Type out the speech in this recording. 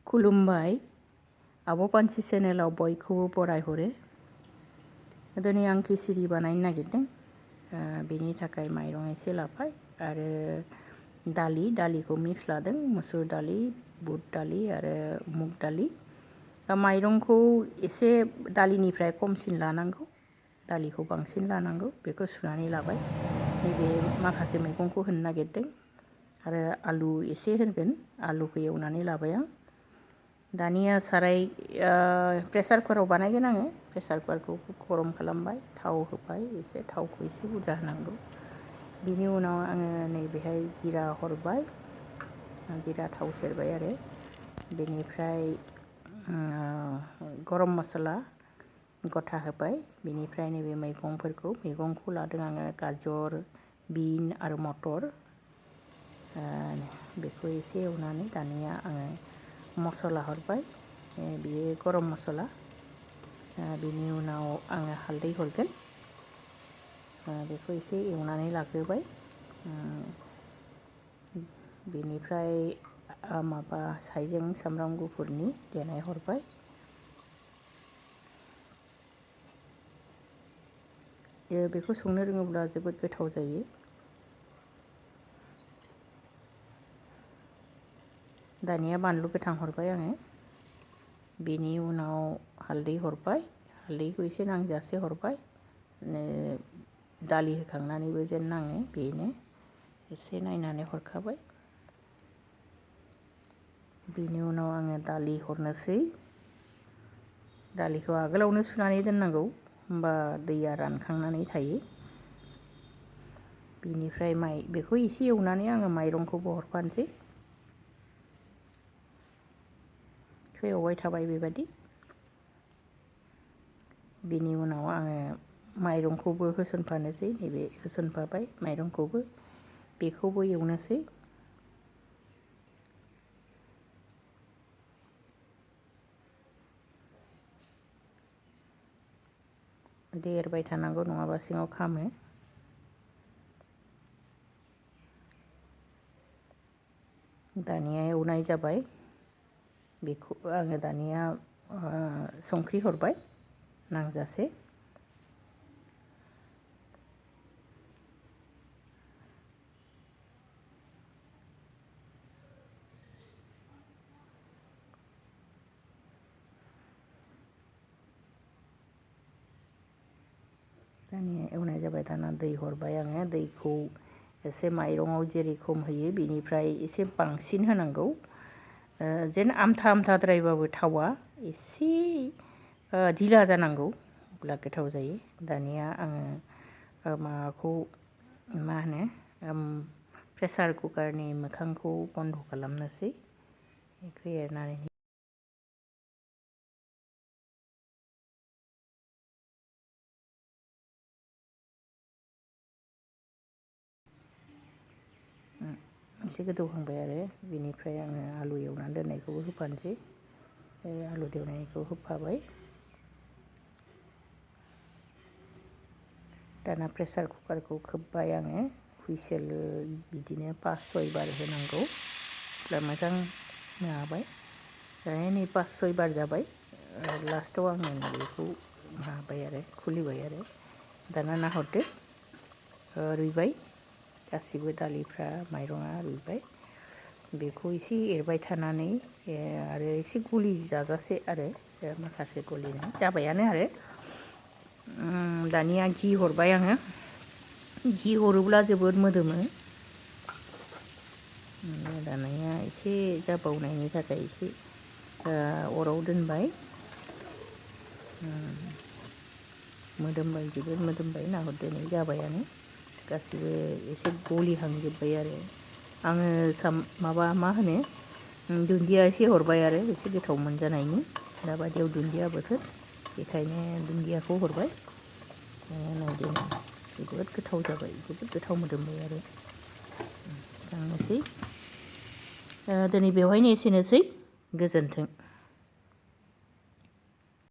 खुलुमबाय आब' पानसि चेनेलाव बयखौबो बरायहरो। दिनै आं खिचिरि बानायनो नागिरदों। बेनि थाखाय माइरं एसे लाबाय आरो दालिखौ मिक्स लादों, मुसुर दालि, बुट दालि आरो मुग दालि। माइरंखौ एसे दालिनिफ्राय खमसिन लानांगौ, दालिखौ बांसिन लानांगौ। बेखौ सुनानै लाबाय। नैबे माखासे मैगंखौ होनो नागिरदों आरो आलु एसे होगोन। आलुखौ एवनानै लाबाय आं। दानिया साराय प्रेसार कुकाराव बानायगोन आङो। प्रेसार कुकारखौ गरम खालामबाय, थाव होबाय, एसे थावखौ एसे बुरजा होनांगौ। बिनि उनाव आङो नैबेहाय जिरा हरबाय, जिरा थाव सेरबाय आरो बेनिफ्राय गरम मस्ला गथा होबाय। बेनिफ्राय नैबे मैगंखौ लादों आङो, गाजर, बिन आरो मटर। बेखौ एसे एवनानै दानिया आङो मस्ला हरबाय, बेयो गरम मस्ला। बेनि उनाव आङो हालदै हरगोन। बेखौ एसे एवनानै लाग्रोबाय। बेनिफ्राय हाइजें सामब्राम गुफुरनि देनाय हरबाय। बेखौ संनो रोङोब्ला जोबोद गोथाव जायो। दानिया बानलु गोथां हरबाय आङो। बेनि उनाव हालदै हरबाय, हालदैखौ एसे नांजासे हरबाय। दालि होखांनानैबो जेन नाङो बेनो एसे नायनानै हरखाबाय। बेनि उनाव आङो दालि हरनोसै। दालिखौ आगोलावनो सुनानै दोननांगौ, होमबा दैया रानखांनानै थायो। बेनिफ्राय बेखौ एसे एवनानै आङो माइरंखौबो हरफानोसै। एवबाय थाबाय बेबायदि। बेनि उनाव आङो माइरंखौबो होसनफानोसै। नैबे होसनफाबाय माइरंखौबो, बेखौबो एवनोसै। एरबाय थानांगौ, नङाबा सिङाव खामो। दानिया एवनाय जाबाय। बेखौ आङो दानिया संख्रि हरबाय नांजासे। दानिया एवनाय जाबाय। दाना दै हरबाय आङो। दैखौ एसे माइरङाव जेरैखम होयो बेनिफ्राय एसे बांसिन होनांगौ। जेन आमथा आमथाद्रायबाबो थावा, एसे धिला जानांगौ, अब्ला गोथाव जायो। दानिया आङो प्रेसार कुकारनि मोखांखौ बन्द खालामनोसै। बेखौ एरनानै एसे गोदौहांबाय आरो बेनिफ्राय आङो आलु एवनानै दोननायखौबो होफानोसै। आलु एवनायखौ होफाबाय। दाना प्रेसार कुकारखौ खोब्बाय आङो। हुइसेल बिदिनो 5-6 बार होनांगौ, अब्ला मोजां माबाबाय। दानिया नै 5-6 बार जाबाय। लास्टआव आङो बेखौ खुलिबाय आरो दाना नाहरदो, रुइबाय। गासिबो दालिफ्रा, माइरङा रुइबाय। बेखौ एसे एरबाय थानानै आरो एसे गलि जाजासे आरो माखासे गलिनाय जाबायानो आरो। दानिया घि हरबाय आङो। घि हरोब्ला जोबोद मोदोमो। दानिया एसे जाबावनायनि थाखाय एसे अराव दोनबाय। मोदोमबाय, जोबोद मोदोमबाय। नाहरदो नै जाबायानो। गासिबो एसे गलिहांजोब्बाय आरो आङो दुन्दिया एसे हरबाय आरो एसे गोथाव मोनजानायनि। दाबायदियाव दुन्दिया बोथोर, बेखायनो दुन्दियाखौ हरबाय। नायदो, जोबोद गोथाव जाबाय, जोबोद गोथाव मोदोमबाय आरो। थांनोसै। दिनै बेवहायनो एसेनोसै। गोजोन्थों।